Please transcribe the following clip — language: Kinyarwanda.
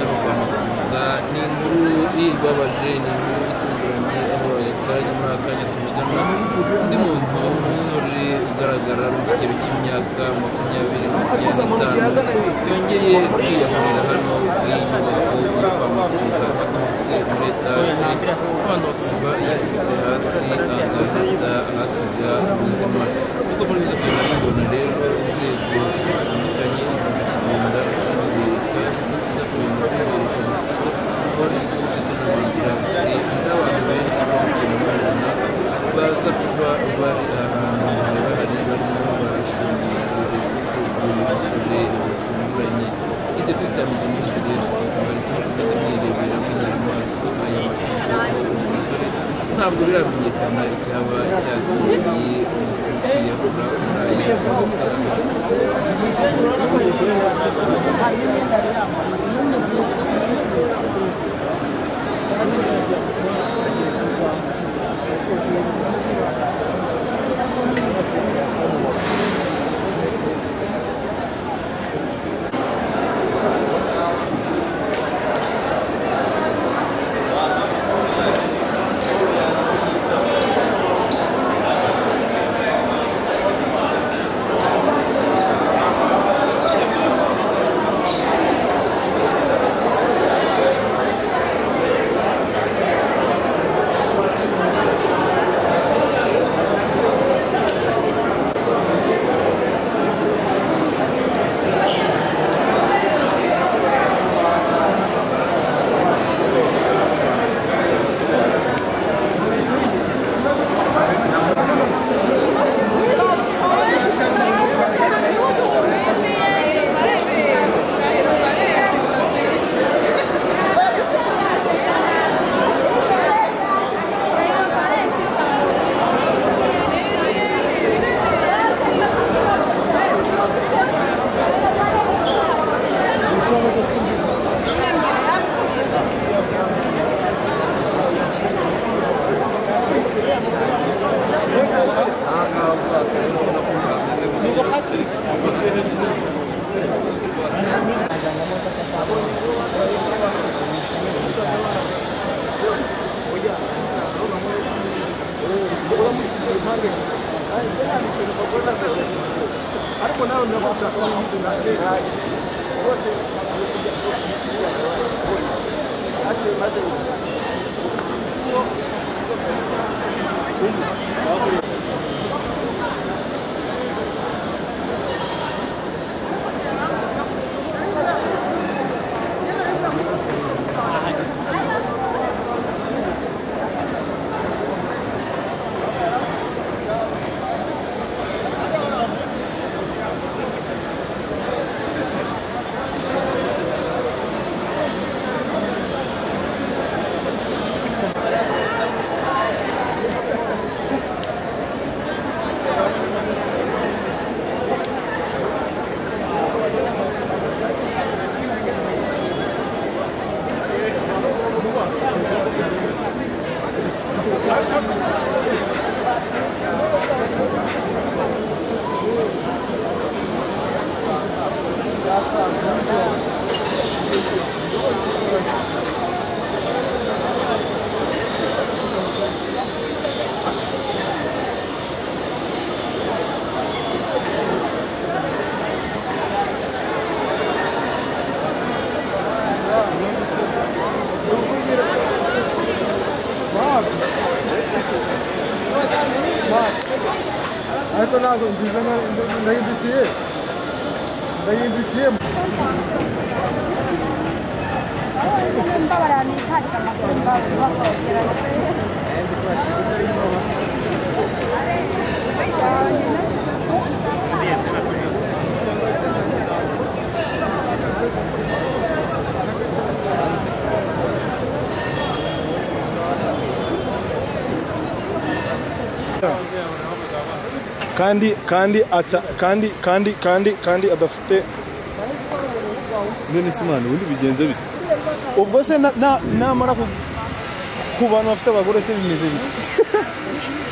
Ni inkuru ibabaje, ni inkuru itunguranye, aho akanya muri akanya tuvugana undi muntu w'umusore ugaragara mu kigero cy'imyaka 20-25 yongeye kwiyahurira hano ku iyi nyubako yo kwa Makuza aturutse muri etaje, abantu bakaba yikubise hasi agahita ahasiga ubuzima. Kuko muri izo tubibona rero inzego zitandukanye zigenda zibereka tuza kugenda tubereka amashusho ndetse n'amambulansi n'abantu benshi bari baza kuba bari ahantu bahari barimo barashingiye urupfu rw'uyu musore rutunguranye. Ibyo kwitamiza iminsi rero bari tumeze mwirebera mwigira amaso aya mashusho uyu musore ntabwo biramenyekana icyaba cyateye kwiyahura muri aya masaha. Ariko ntabwo nziza ndahindukiye ndahindukiye. Kandi kandi ata kandi kandi kandi kandi adafite none se mwana ubundi bigenze bite? Ubwo se namara ku bantu bafite abagore se bimeze bite?